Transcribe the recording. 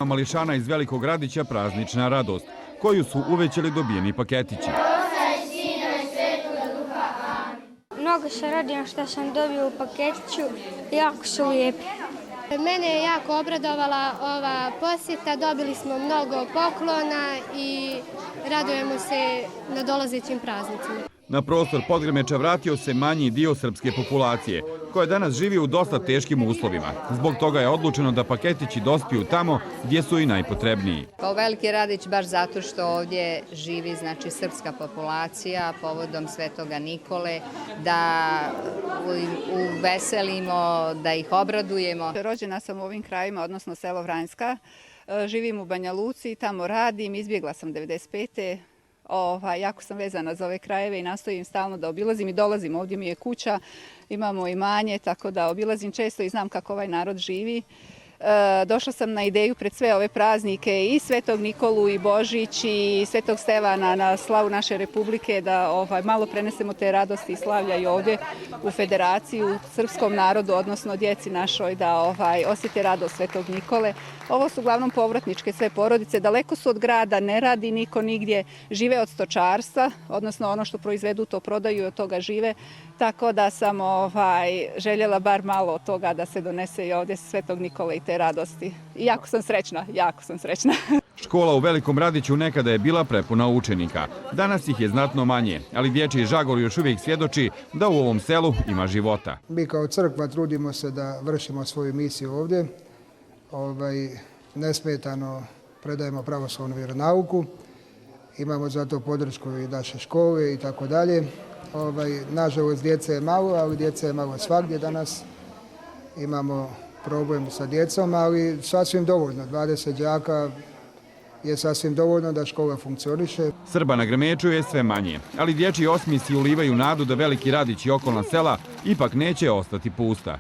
Mališana iz Velikog Radića praznična radost, koju su uvećali dobijeni paketići. Mnogo se radim što sam dobio u paketiću, jako su lijepi. Mene je jako obradovala ova posjeta, dobili smo mnogo poklona i radujemo se na dolazećim praznicima. Na prostor Podgremeča vratio se manji dio srpske populacije, koja danas živi u dosta teškim uslovima. Zbog toga je odlučeno da paketići dospiju tamo gdje su i najpotrebniji. Kao Veliki Radić baš zato što ovdje živi srpska populacija povodom Svetoga Nikole, da uveselimo, da ih obradujemo. Rođena sam u ovim krajima, odnosno selo Vranjska. Živim u Banja Luci, tamo radim, izbjegla sam 95. Jako sam vezana za ove krajeve i nastojim stalno da obilazim i dolazim. Ovdje mi je kuća, imamo imanje, tako da obilazim često i znam kako ovaj narod živi. Došla sam na ideju pred sve ove praznike i Svetog Nikolu i Božić i Svetog Stevana na slavu naše Republike da malo prenesemo te radosti i slavlja i ovdje u Federaciju, srpskom narodu, odnosno djeci našoj da osjete radost Svetog Nikole. Ovo su uglavnom povratničke sve porodice, daleko su od grada, ne radi niko nigdje, žive od stočarstva, odnosno ono što proizvedu to prodaju i od toga žive, tako da sam željela bar malo od toga da se donese i ovdje Svetog Nikole i te radosti. I jako sam srećna. Škola u Velikom Radiću nekada je bila prepuna učenika. Danas ih je znatno manje, ali dječji žagor još uvijek svjedoči da u ovom selu ima života. Mi kao crkva trudimo se da vršimo svoju misiju ovdje. Nesmetano predajemo pravoslavnu vjeronauku. Imamo za to podršku i naše škole i tako dalje. Nažalost, djece je malo, ali djece je malo svagdje danas. Imamo problem sa djecom, ali sasvim dovoljno. 20 đaka je sasvim dovoljno da škola funkcioniše. Srba na Grmeču je sve manje, ali dječji osmisi ulivaju nadu da Veliki Radić i okolna sela ipak neće ostati pusta.